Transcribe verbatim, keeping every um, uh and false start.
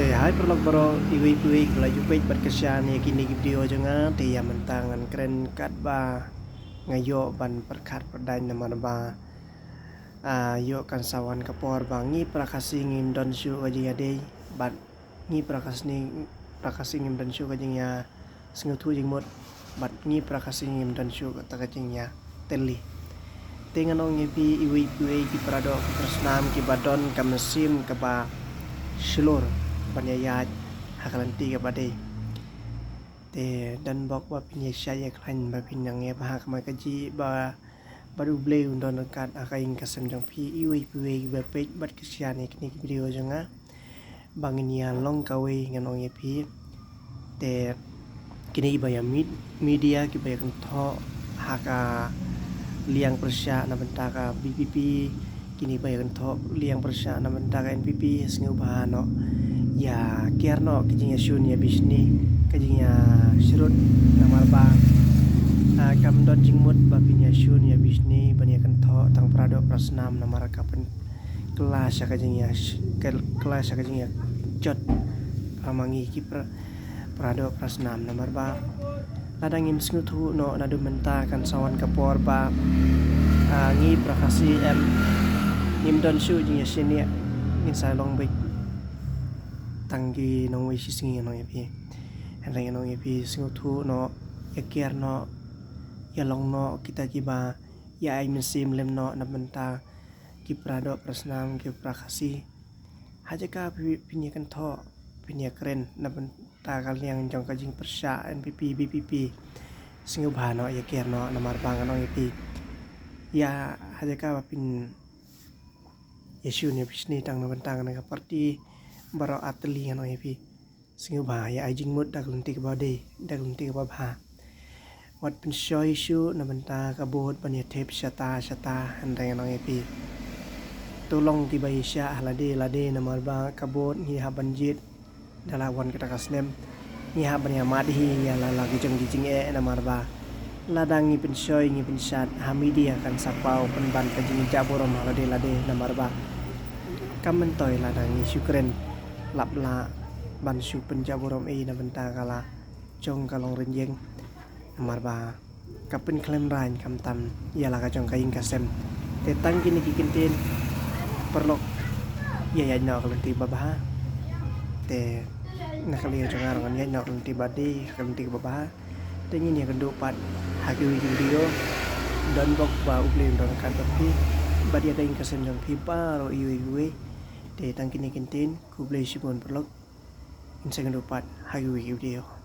Hai paralok baroh, iwei pa iwei kiba la ju peit bad kyrshan ïa kine ki video jong nga. Te ïa mynta ngan kren katba nga ïoh ban pyrkhat pyrdaiñ namar ba, ah, ïoh kan sa wan ka por ba ngi para Khasi ngim don shuh ka jingïadei bad ngi para Khasi, para Khasi ngim don shuh ka jingïa sngewthuh jingmut bad ngi para Khasi ngim don shuh kata ka jingïatylli. Te ngan ong ïa phi, iwei pa iwei ki paradoh ki parasnam kiba don ka mynsiem kaba shlur ban ïaid ha ka lynti kaba dei. Te don bok ba phin ïa shah ïa khlaiñ ba phin nang ïa bha ka mai ka jih ba, bad U Blei un don ryngkat ha ka ïing ka sem jong phi. Iwei pa iwei kiba peit bad kyrshan ïa kine ki video jong nga, ba ngin ïa long kawei ngan ong ïa phi. Te kine kiba ïa mid-, media kiba ïa kynthoh ha ka liang pyrshah na bynta ka B P P, kine ba ïa kynthoh liang pyrshah na bynta ka N P P, sngewbha noh ïa kiar noh ka jingïashun ïa bishni, ka jingïashrut namar ba, ah, kam don jingmut ba phin ïashun ïa bishni ban ïa kynthoh tang paradoh parasnam namar ka pyn kylla sha ka jingïa sh-, kyl-, kylla sha ka jingïajot. Para ma ngi ki pra-, paradoh parasnam namar ba lada ngim sngewthuh noh naduh mynta kan sa wan ka por ba, ah, ngi para Khasi em ngim don shuh jingïashaniah, ngin sa long beit tang ki nongwei shisngi ngan ong ïa phi. Hynrei ngan ong ïa phi sngewthuh noh, ïa kiar noh, ïa long noh kita kiba ïa ai mynsiem lem noh na bynta ki paradoh parasnam ki para Khasi. Ha jaka phi, phin ïa kynthoh, phin ïa kren na bynta ka liang jong ka jingpyrshah N P P B P P, sngewbha noh ïa kiar noh namar ba ngan ong ïa phi, ïa ha jaka ba phin ïashun ïa bishni tang na bynta kane ka party baroh artylli ngan ong ïa phi. Sngewbha ïa ai jingmut da ka lynti kaba dei, da ka lynti kaba bha. Wat pynshoi shuh na bynta ka vote ban ïa thep shata shata, hynrei ngan ong ïa phi, to long kiba ïashah ha lade lade namar ba ka vote ngi hap ban jied da la wan kata ka snem. Ngi hap ban ïa mad hi ïa la la ki jong ki jingeh namar ba lada ngi pynshoi ngi pynshad ha media kan sa paw pynban ka jingjah burom ha lade lade namar ba kam myntoi lada ngi shu kren lap lah ban shu pynjah burom ei na bynta ka la jong ka long rynïeng namar ba ka pynkhlem raiñ khamtam ïa la ka jong ka ïing ka sem. Te tang kine ki kyntien paralok, ïa ïaid noh ka lynti ba bha. Te na ka liang jong nga ruh ngan ïaid noh ka lynti ba dei, ka lynti ba bha. Te ngin ïa kynduh pat ha kiwei ki video. Don bok ba U Blei un don ryngkat bad phi bad ïa ka ïing ka sem jong phi baroh iwei iwei. Te tang kine ki kyntien, khublei shibun paralok. Ngin sa kynduh pat ha kiwei ki video.